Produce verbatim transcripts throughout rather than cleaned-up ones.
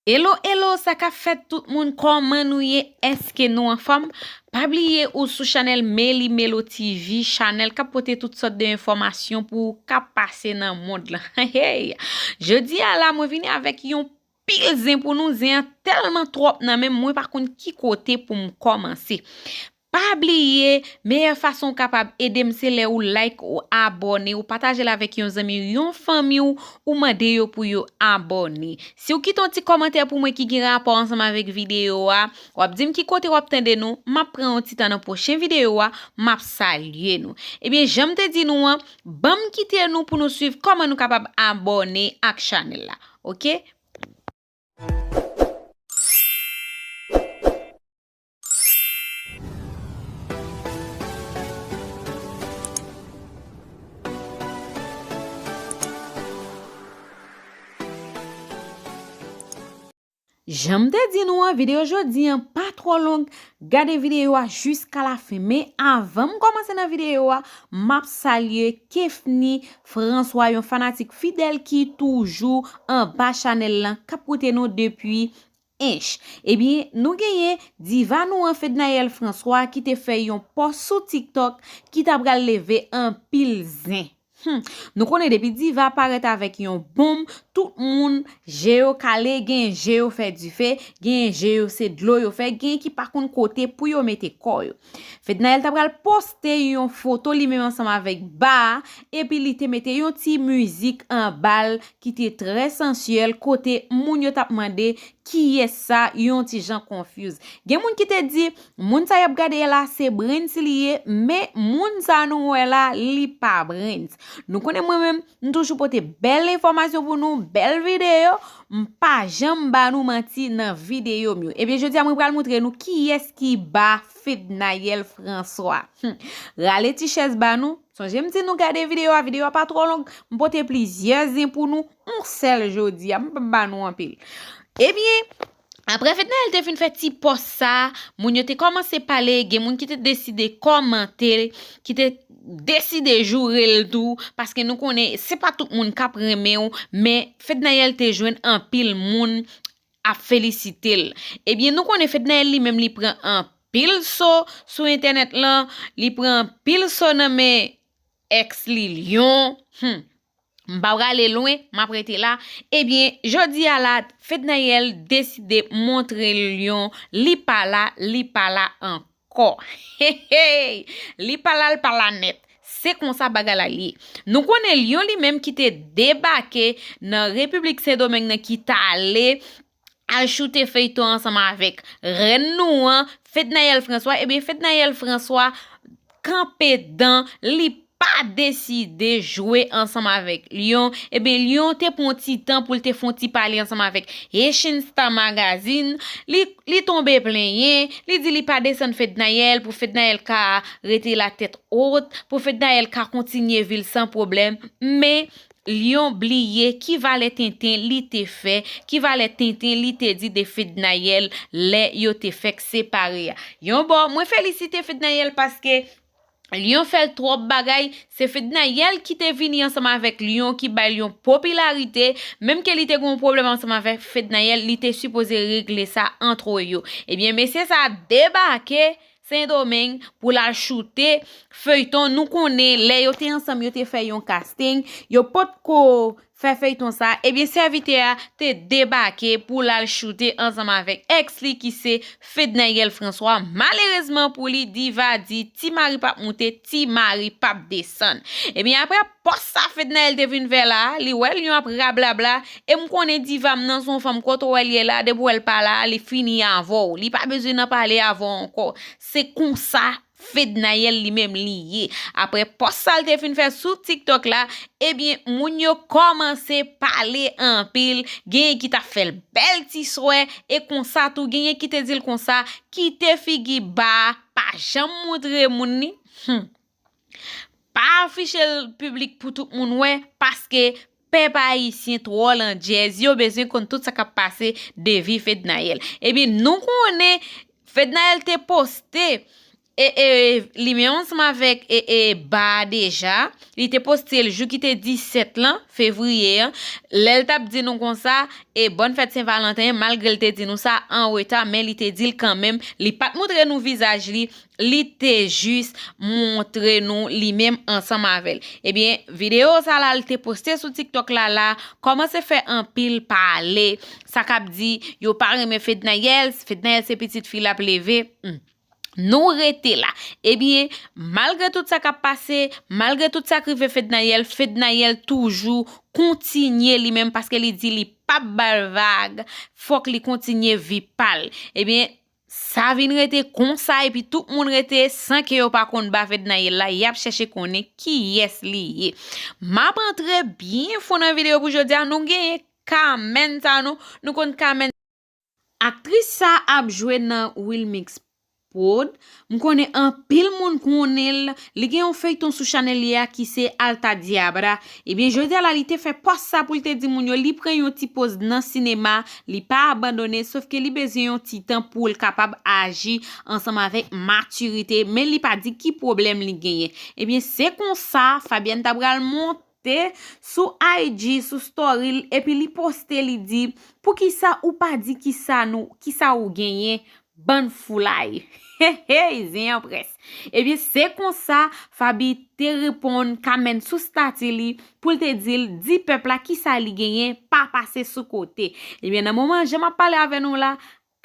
Hello, hello, sa k ap fèt tout moun? Kòman nou ye? Èske nou anfòm? Pa bliye ou sou chanèl Meli Melo T V, chanèl k ap pote tout sòt de enfòmasyon pou ou k ap pase nan mond lan. Hey! Jodi a la, mwen vini avèk yon pil zen pou nou. Zen an tèlman twòp nan men m, mwen pa konn ki kote pou m kòmanse. Pa bliye, meyè fason w kapab ede m se lè ou like, ou abòne, ou pataje l avèk yon zanmi w, yon fanmi w, ou mande yo pou yo abòne. Si w kite yon ti kòmantè pou mwen ki gen rapò ansanm avèk videyo a, w ap di m ki kote w ap tande nou, m ap pran yon ti tan nan pwochen videyo a, m ap salye nou. Ebyen, jan m te di nou an, ban m kite nou pou nou swiv kòman nou kapab abòne ak chanèl la. Oke? Jan m te di nou an, videyo jodi an pa twò long. Gade videyo a jiska lafen. Men avan m kòmanse nan videyo a, m ap salye Kefny François, yon fanatik fidèl ki toujou anba chanèl lan, k ap koute nou depi Ench. Ebyen, nou genyen diva nou an, Fednaelle François, ki te fè yon pòs sou TikTok ki ta pral leve anpil zen. Hmm. Nou konnen depi diva parèt avèk yon bonm, tout moun je yo kale, gen je yo fè dife, gen je yo se dlo yo fè, gen ki pa konn kote pou yo mete kò yo. Fednaelle ta pral poste yon foto li menm ansanm avèk ba a, epi li te mete yon ti mizik anba l ki te trè sansyèl, kote moun yo t ap mande kiyès sa, yon ti jan confuse. Gen moun ki te di, moun sa y ap gade a la, se Brens li ye, men moun sa nou wè la, li pa Brens. Nou konnen mwen menm, m toujou pote bèl enfòmasyon pou nou, bèl videyo, m pa janm ba nou manti nan videyo m yo. Ebyen, jodi a mwen pral montre nou kiyès ki ba Fednaelle François. Hmm. Rale ti chèz ba nou. Sonje m di nou gade videyo a, videyo a pa twò long, m pote plizyè zen pou nou, yon sèl jodi a, m p ap ba nou anpil. Ebyen, apre Fednaelle te fin fè ti pòs sa, moun yo te kòmanse pale, gen moun ki te deside kòmante, ki te deside joure l tou, paske nou konnen se pa tout moun k ap renmen w, men Fednaelle te jwenn anpil moun ap felisite l. Ebyen, nou konnen Fednaelle li menm li pran anpil so sou entènèt lan, li pran anpil so nan men èks li Lion. Hmm. M pa prale lwen, m ap rete la. Ebyen, jodi a la, Fednaelle deside montre Lion li pa la, li pa la ankò. Hey, hey! Li pa la, li pa la nèt. Se konsa bagay la ye. Nou konnen Lion li menm ki te debake nan Repiblik Sendomeng nan, ki t ale al choute feyton ansanm avèk rèn nou an, Fednaelle François. Ebyen, Fednaelle François kanpe dan, li pa deside jwe ansanm avèk Lion. Ebyen, Lion te pran yon ti tan pou l te fè yon ti pale ansanm avèk Haitian Star Magazine. Li, li tonbe plenyen, li di li pa desann Fednaelle, pou Fednaelle ka rete la tèt wot, pou Fednaelle ka kontinye vi l san pwoblèm. Men, Lion bliye ki valè tenten li te fè, ki valè tenten li te di de Fednaelle lè yo te fèk separe a. Yon bò, mwen felisite Fednaelle paske Lion fè l twòp bagay, se Fednaelle ki te vini ansanm avèk Lion, ki bay Lion popilarite, menm ke li te gen yon pwoblèm ansanm avèk Fednaelle, li te sipoze regle sa antre yo. Ebyen, mesye sa debake Sendomeng pou l al choute feyton. Nou konnen lè yo te ansanm, yo te fè yon casting, yo potko fè feyton sa, ebyen, sèvitè a te debake pou l al choute ansanm avèk èks li ki se Fednaelle François. Malerezman pou li, diva di ti mari p ap moute, ti mari p ap desann. Ebyen, apre pòs sa Fednaelle te vin fè la, li wè Lion ap rablabla, e m konnen diva m nan se yon fanm kote w wè l ye la, depi w wè l pa la, li fini avè w. Li pa bezwen nan pale avè w ankò. Se konsa Fednaelle li menm li ye. Apre pòs sa l te fin fè sou TikTok la, ebyen, moun yo kòmanse pale anpil. Genyen ki t ap fè l bèl ti swè, e konsa tou, genyen ki te di l konsa, kite figi ba a, pa janm montre moun li. Hmm. Pa afiche l piblik pou tout moun wè, paske pèp ayisyen twò landjèz, yo bezwen konn tout sa k ap pase de vi Fednaelle. Ebyen, nou konnen Fednaelle te poste e, e, li menm ansanm avèk e, e, Ba deja. Li te poste l jou ki te disèt lan, fevriye an. Lè l t ap di nou konsa, e bòn fèt Sen Valanten, malgre l te di nou sa an reta, men li te di l kanmenm. Li pa t montre nou vizaj li, li te jis montre nou li menm ansanm avè l. Ebyen, videyo sa la, li te poste sou TikTok la, la, kòmanse fè anpil pale. Sa k ap di, yo pa renmen Fednaelle, Fednaelle se pitit fi l ap leve. Hmm. Nou rete la. Ebyen, malgre tout sa k ap pase, malgre tout sa k rive Fednaelle, Fednaelle toujou kontinye li menm paske li di li p ap ba l vag, fòk li kontinye vi pa l. Ebyen, sa vin rete konsa epi tout moun rete san ke yo pa konn ba Fednaelle la, y ap chèche konnen kiyès li ye. M ap antre byen fon nan videyo pou jodi a, nou genyen Kamèn sa nou, nou konn Kamèn. Aktris sa ap jwe nan Wilmix Prod. M konnen anpil moun konnen l. Li gen yon feyton sou chanèl li a ki se Alta Diabla. Ebyen, jodi a la, li te fè pòs sa pou l te di moun yo, li pran yon ti poz nan sinema, li pa abandone, sof ke li bezwen yon ti tan pou l kapab aji ansanm avèk matirite, men li pa di ki pwoblèm li genyen. Ebyen, se konsa, Fabienne ta pral monte sou I G, sou story l, epi li poste, li di, "Poukisa ou pa di kisa nou, kisa ou genyen, bann foulay?" Hey, hey, zen an près. Ebyen, se konsa, Fabi te reponn Kamèn sou stati li, pou l te di l, di pèp la kisa li genyen, pa pase sou kote. Ebyen, nan moman, jan m ap pale avè nou la,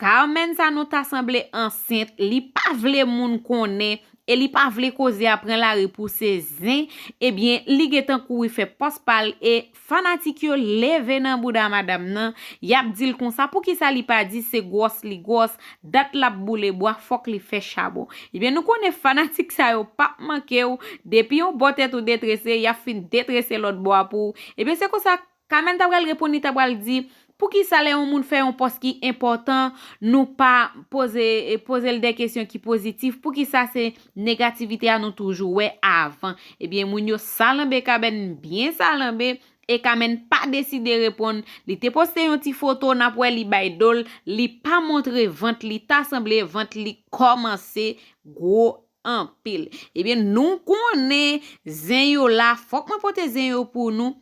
Kamèn sa nou ta sanble ansent, li pa vle moun konnen, e li pa vle koze a pran lari pou se zen, ebyen, li gentan kouri fè pòs pa l, e fanatik yo leve nan bouda madanm nan, y ap di l konsa, poukisa li pa di se gwòs li gwòs, dat l ap boule bwa, fòk li fè chabon. Ebyen, nou konnen fanatik sa yo p ap manke w, depi yon bò tèt ou detrese, y ap fin detrese lòt bò a pou ou. Ebyen, se konsa, Kamèn ta pral reponn, li ta pral di, poukisa lè yon moun fè yon pòs ki enpòtan, nou pa poze, e, poze l de kesyon ki pozitif, poukisa se negativite a nou toujou wè avan? Ebyen, moun yo salanbe Kamèn byen salanbe, e Kamèn pa deside reponn. Li te poste yon ti foto, n ap wè li bay do l, li pa montre vant li, ta sanble vant li kòmanse gwo anpil. Ebyen, nou konnen zen yo la, fòk mwen pote zen yo pou nou.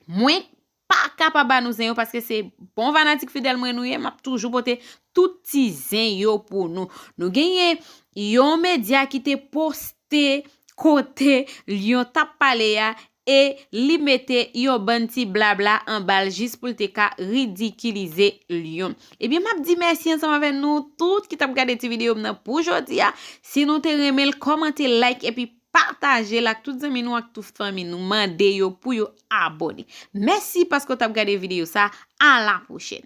Mwen pa ka pa ba nou zen yo, paske se bon fanatik fidèl mwen nou ye, m ap toujou pote tout ti zen yo pou nou. Nou genyen yon medya ki te poste kote Lyon t ap pale a, e li mete yon bann ti blabla anba l jis pou l te ka ridikilize Lyon. Ebyen, m ap di mèsi ansanm avè nou tout ki t ap gade ti videyo m nan pou jodi a. Si nou te renmen l, kòmante, like, epi pataje l ak tout zanmi nou, ak tout fanmi nou. Mande yo pou yo abòne. Mèsi paske w t ap gade videyo sa. A la pwochèn.